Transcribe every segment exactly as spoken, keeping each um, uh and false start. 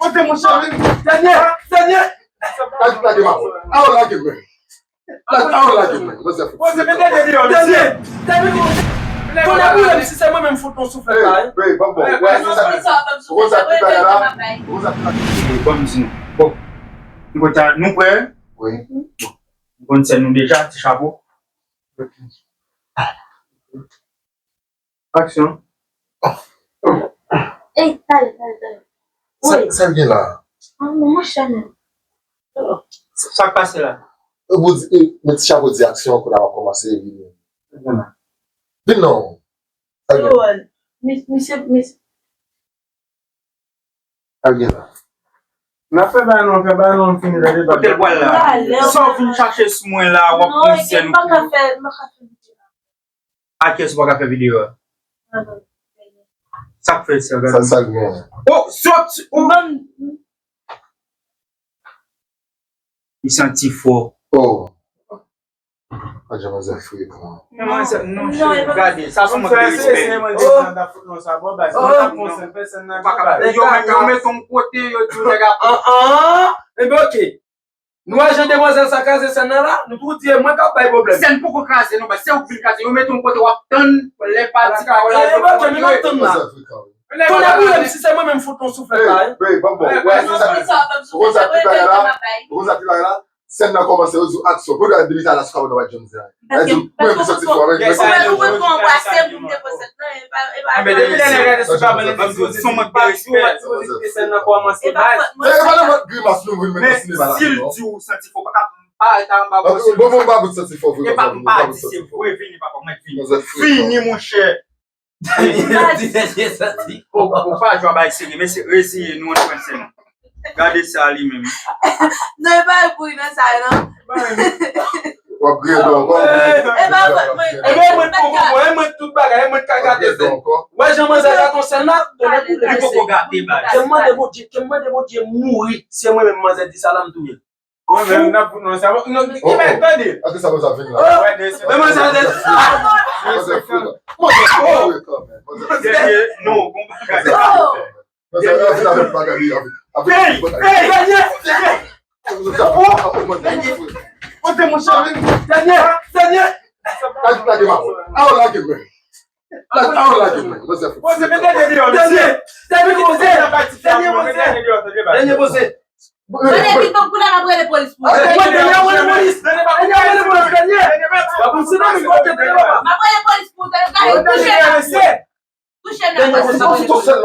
Kote monchè? Dènye, dènye. Lage, lage m. Aw, lage m. Lage, aw, lage m. Manzè fou. Poze, mete dènye deyò, mesye. Dènye, dènye. Tonnè boule m, si se mwen menm fout nou souflèt la, hein. Ey, bon, bon. Wè, se sa. Rosa ki bagay la. Rosa ki bagay. Bon, m di nou. Bon. Nou konn sa, nou prè? Wi. Bon. Nou konn sèn nou deja, ti chapo. Aksyon. Ey, talè, talè, talè. Sa, wi. Sa l gen la? Ah, non, monchè, men. Sa k pase la? E, pou di, e, men ti chapo di aksyon, kounye a w ap kòmanse, vini. Vini non. Sa l gen? Yo, mis-, misye, mis-, Sa l gen la? N ap fè bagay nou, fè bagay nou, fini, tande, kote l pral la? Sa w vin chache sou mwen la, w ap pran sèn ou. Non, e pa ka fè, m pa ka fè videyo. A kiyès ou pa ka fè videyo a? Sa k fè sa, gade. Sa, sa l gen? Oh, sot! Oh. Li santi fò. Oh. Adje manzè frekan. Men manzè, non, cheri, gade, sa se mank de respè. Yo met, yo met yon kote, yo di nèg ap. An, an, enben, oke. Nou wè jan demwazèl sa kraze sèn nan la, nou tou di e mwen k ap bay pwoblèm. Sèn poko kraze non, se ou k vin kraze. Yo mete yon kote w ap tann, lè pati ka la. Enben, oke, men m ap tann la. Tonnè boule m, si se mwen menm fout nou souflèt la, hein. Ey, bon, bon, wè, se sa. Rosa ki bagay la, Rosa ki bagay la. Sèn nan kòmanse, yo di w aksyon. Pou yo depi talè sou kamera, nou pa janm di anyen. Yo di w, mwen ki soti fò, mwen ki soti fò. Ou wè, ou wè, pou anbrase moun te fè sèn nan, e pa, e pa. Enben, depi lè nèg rete sou kamera, li di w se sèn nan kòmanse, baz. E pa nenpòt grimas nou vin met nan sinema la non. Men si l di w santi fò, pa ka pa rete anba bò. Bon, bon, m pa bout santi fò vre. E pa, m pa di se vre, vini, papa, mwen vini. Vini, monchè. Ou pa jwe bay serye, mesye, reziye nou, ann pran sèn. Gade sa li menm. Non, e pa pou nan sa non. W ap griyen dlo ankò. E pa fòt mwen. E mwen tout bagay, e mwen k ka gate sèn. Wè jan manzè gate yon sèn la, tonnè boule. Li poko gate, baz. Ke m mande Bondye, ke m mande Bondye mouri, si e mwen menm manzè di sa la, m touye l. Mwen menm, n ap fout nou ansanm. Non, ki bay, tande. Atis sa, sa vin la. Men mwen sa, sa. Mwen sa fou kanmenm. Dènye, non, bon bagay. Mwen sa, sa vin avèk bagay li, avèk, avèk bagay. Dènye, dènye. Kote monchè? Dènye, dènye. Lage, lage m. Aw, lage m. Lage, aw, lage m. Mwen sa fou. Poze, mete dènye deyò, mesye. Dènye, dènye poze. Dènye poze. Dènye poze. Mwen evite pou la, m ap rele polis pou ou. Mwen dènye ap rele polis. Dènye ap rele polis, dènye. Pa pou si nan mi kote dènye papa. M ap rele polis pou ou, tande, gade, touche nan. Touche nan. Dènye poze, touche nan.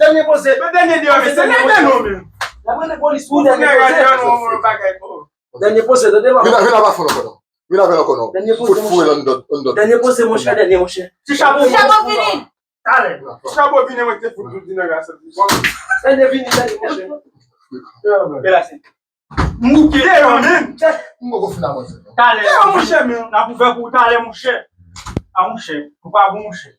Dènye poze. Dènye poze. Dènye poze. Dènye poze. Dènye poze, tande papa. Vin, vin aba fon ankò non. Vin avè l ankò non. Dènye poze, monchè. Dènye poze, monchè, dènye, monchè. Ti chapo, ti chapo fini. Talè. Chapo vini, mwen te fout tout di nèg la soti. Dènye vini, dènye, monchè. Mouke deyò menm. M poko fin avanse non. Talè. Deyò, monchè, men. N ap ouvè pou ou talè, monchè. A, monchè. Ou pa bon, monchè.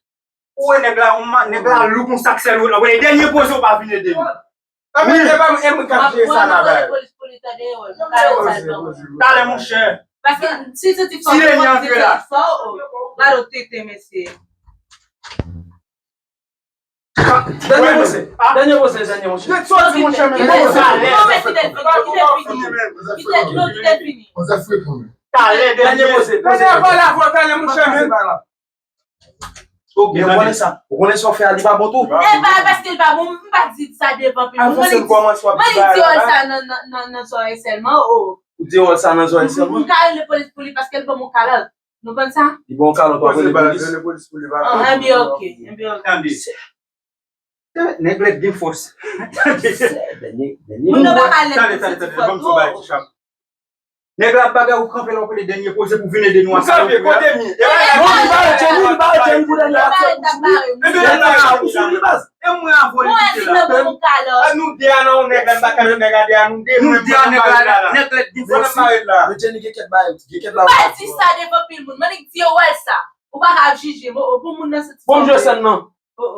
Ou wè nèg la, ou ma-, nèg la lou kon sak sèl ou la. Wè, dènye poze ou pa vin ede m. Wi. E pa m, e mwen k ap jere sa la, bay. Talè, monchè. Paske si se ti fò, si se ti fò, oh, gade w tete, mesye. Dènye poze. Dènye poze, dènye, monchè. Kite l fini, kite l fini. Kite l fini. Talè, dènye poze. Talè, monchè, men. Ok, ou konnen sa. Ou konnen sa w fè a, li pa bon tou. E pa paske li pa bon, m pa di sa devan pil moun. Mwen li di wòl sa nan, nan, nan, nan zòrèy sèlman, oh. Ou di wòl sa nan zòrèy sèlman? M ka rele polis pou li paske li ban m yon kalòt. Nou konn sa? Li ban w kalòt, w ap rele polis. Rele polis pou li pa. Ah, enben, ok, enben, ok. Tande. Nèg lèd gen fòs. Moun nan pa ka lèd pou soti fò tou. Nèg la ap bagay ou kanpe la, ou pede dènye poze pou vin ede nou. Ou kanpe, kote m ye? E pa la, non, li bare Jenny, li bare Jenny pou dènye aksyon. Li bare, li bare. E mwen avè w li kite la. Nou de a nan yon nèg la, m pa ka jwenn nèg la de a, nou de, nou de a nèg la, nèg lèd gen fòs. Men Jenny gen kèt bagay, gen kèt bagay. Ou pa di sa devan pil moun. Mwen di w wè sa. Ou pa ka ap jije m, oh, oh, pou moun nan santi. Bon, m jwe sèn nan. Oh, oh.